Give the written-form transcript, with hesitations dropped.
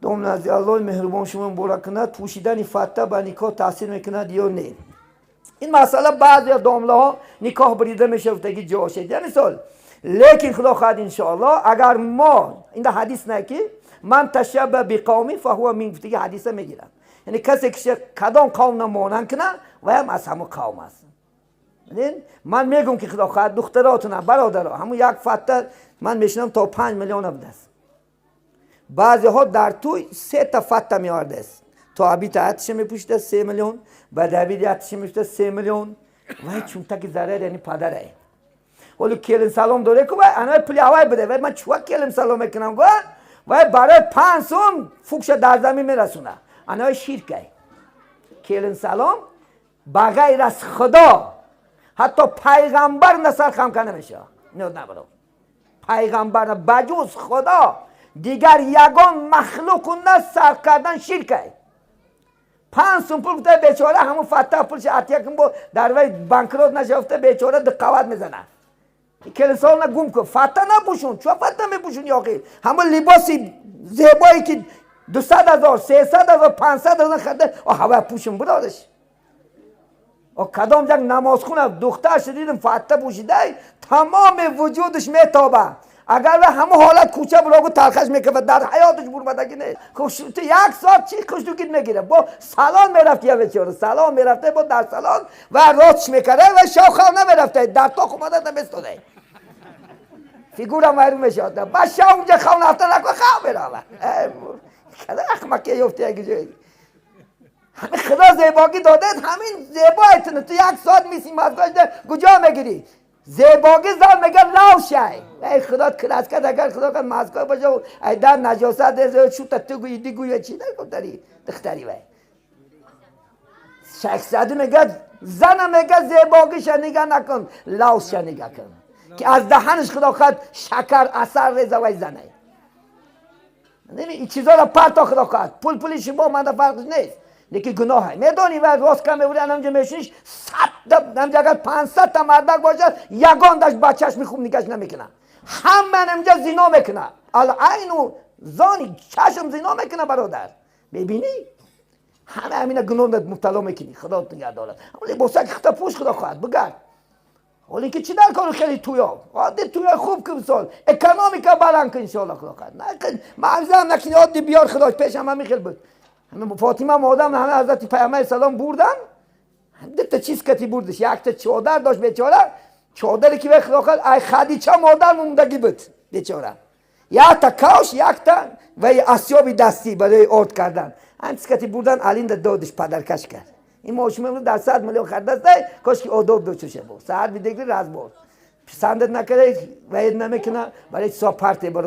Дом Аллоҳи меҳрубон шумо муборак кунад. Пӯшидани фатта ба никоҳ таъсир мекунад ё не? Ин масъала баъзе домлаҳо никоҳ бурида мешавтаги ҷошед, я мисол. Лекин худо хоҳад, иншоаллоҳ, агар мо инда ҳадис не ки من تشبه بقوم فهو منهم гуфтаги ҳадиса мегирад, яъне касе ки кадом қавм монанд кунад, ваям аз ҳамон қавм аст. Ман мегӯм ки худо хоҳад, духтаротуна, бародаро, ҳамун як фатта ман мешинам то 5 миллиона будааст. Баъзеҳо дар тӯй сета фатта меовардааст: то абита ятиша мепӯшида 3 миллион, баъд абид ятиша мепӯшида 3 миллион. Вай чунтаки зарар, яъне падарай. Ҳоло келин салом доре ку, вай ана пули ҳавай буде. Вай ман чува келин салом мекунам, гӯ вай барои 5 сум фукша дар замин мерасуна. Анаи ширкай келин салом. Ба ғайр аз худо, ҳатто пайғамбар на сар хам карда намешавад. Набаро пайғамбар, баҷуз худо дигар ягон махлуқу на сар кардан ширкай. 5 сум пул гуфта, бечора ҳамун фатта пулша атия кун, бо дар вай банкрот нашавфта, бечора диққават мезанад. Келисолна гум кун, фатта напӯшун. Чо фатта мепӯшун? Ёқи ҳамун либоси зебое ки 200 000, 300 000, 500 000 харида, ҳавай пӯшун, буродаш. Кадом як намозхуна духтарша дидим, фатта пӯшидай, тамоми вуҷудаш метоба. Агар ва ҳамон ҳолат кӯча бурогу талхаш мекард, дар ҳаёташ бурмадаги не. Як соат чи хушнукит мегира? Бо салон мерафти, я бечора салон мерафта, бо дар салон ва ростш мекарда ва шав намерафта, дар тоқ омада наместода, фигура майрум мешавад. Ба шав унҷа хав нафта нако, хав мерава. Када ахмаке ёфти як ҷой. Ҳамин худо зебогӣ додед, ҳамин зебоайтуна. Ту як соат миси мазгоҳ куҷо мегирӣ зебогӣ? Зан мега лавшай. Эй худо, краска агар худо кад мазгоҳ боша, ай дар наҷосат шута ту гӯи дигӯя чи нагуфтари духтари. Вай шайх Саъдӣ мегӯяд, зана мега, зебогиша нигаҳ накун, лавсша нигаҳ кун, ки аз даҳанаш худо хоҳад шакар асар реза. Вай занай ин чизоро парто, худо хоҳад. Пул пули шумо, манда фарқш нест, лекин гуноҳе медонӣ. Вай рост кам мебури, анамҷа мешиниш, садта намҷа, агар 500-та мардак бошад, ягон даш ба чашми хуб нигаш намекунад. Ҳама намҷа зино мекунад. Алайну зони, чашм зино мекунад, бародар, мебинӣ, ҳама ҳамина гуноҳ мубтало мекунӣ. Худо нигаҳ дорад. Либосаки хита пӯш, худо хоҳад, бигард. Ҳоле ки чӣ дар кору хеле туё одди туё хуб ки мисол экономика баланд кун, иншоалло, худо хоҳад. Мавзам накини, одди биёр. Худо пешам ҳамин хел буд. Фотима модам ҳама ҳазрати пайғамбари салом бурдан, дута чиз кати бурдиш. Якта чодар дошт бечора, чодаре ки вай худо хоҳад ай Хадича модар мондагӣ буд бечора. Якта кавш, якта вай асёби дастӣ барои орд кардан. Ҳамин чиз кати бурдан, алинда додиш, падаркаш кард. Ин мошин дар 100 миллион харидастай, кошки одоб дошта бо саҳар бидегри разбор писандат накарда, ваед намекуна, барои чизо парте баро.